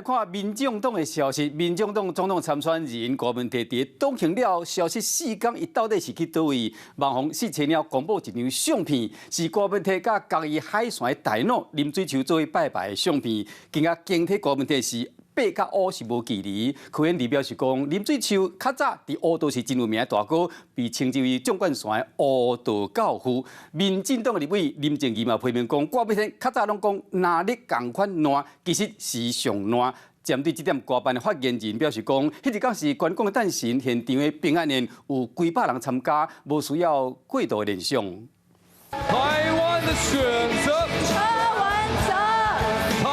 看民眾黨的消息，民眾黨總統參選人郭文悌佇黨慶了消失四工，伊到底是去佗位？網紅四千鳥公布一張相片，是郭文悌佮嘉義海線的大佬林水樹做伙拜拜的相片，更加驚體郭文悌是白佮烏是無距離。柯顯智表示講，林水樹較早佇烏道是真有名的大哥，被稱之為縱貫線的烏道教父。民進黨的立委林靜儀嘛批評講，郭文悌較早攏講藍綠仝款爛，其實是上爛。針對這點，郭辦的發言人表示講，彼一工是關公的誕辰，現場的平安宴有幾百人參加，無需要過度聯想。台灣的選擇。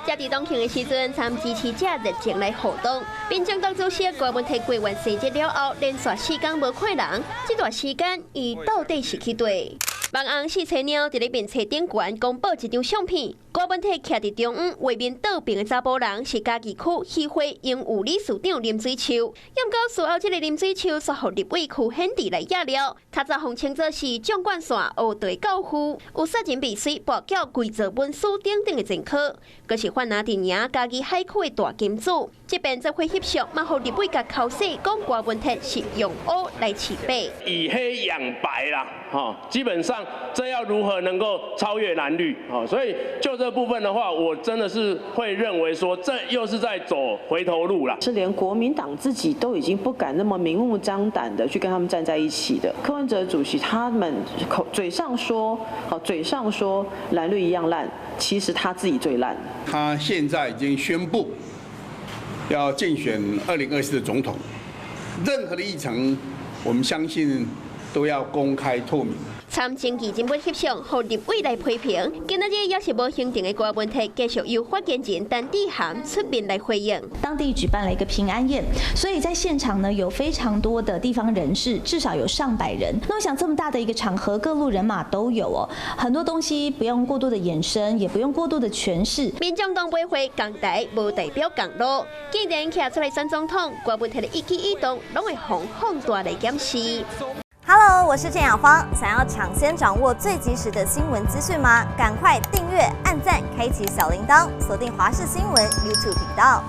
這佇黨慶的時陣，參支持者熱情來互動。民進黨主席郭文悌過完生日了後，連續四工無看人，這段時間伊到底是去佗？網紅四千貓佇咧面冊頂懸公布一張相片，郭文悌徛佇中央，畫面倒爿的查埔人是嘉義區漁會榮譽理事長林水樹。毋過事後這个林水樹煞予立委柯顯智來掖了，較早予稱作是縱貫線烏道教父，有殺人未遂、跋筊偽造文書等等的前科，閣是泛藍陣營嘉義海區的大金主。這邊做伙翕相，嘛予立委共剾洗，講郭文悌是用烏來飼白，以黑養白啦，哈，基本上這要如何能夠超越藍綠？所以就這部分的話，我真的是會認為說，這又是在走回頭路了。是連國民黨自己都已經不敢那麼明目張膽的去跟他們站在一起的。柯文哲主席他們口嘴上說，好嘴上說藍綠一樣爛，其實他自己最爛。他現在已經宣布要競選2024的總統，任何的議程，我們相信都要公開透明。參政治人物翕相，予立委來批評。今仔日猶是無行程的郭文悌，繼續由發言人陳智菡出面來回應。當地舉辦了一個平安宴，所以在現場呢有非常多的地方人士，至少有上百人。那我想這麼大的一個場合，各路人馬都有哦，很多東西不用過度的衍生，也不用過度的詮釋。民眾黨買會仝台，無代表仝路。既然徛出來選總統，郭文悌的一舉一動，攏會予放大來檢視。 Hello，我是鄭雅芳。想要搶先掌握最及時的新聞資訊嗎？趕快訂閱、按讚、開啟小鈴鐺，鎖定華視新聞 YouTube 頻道。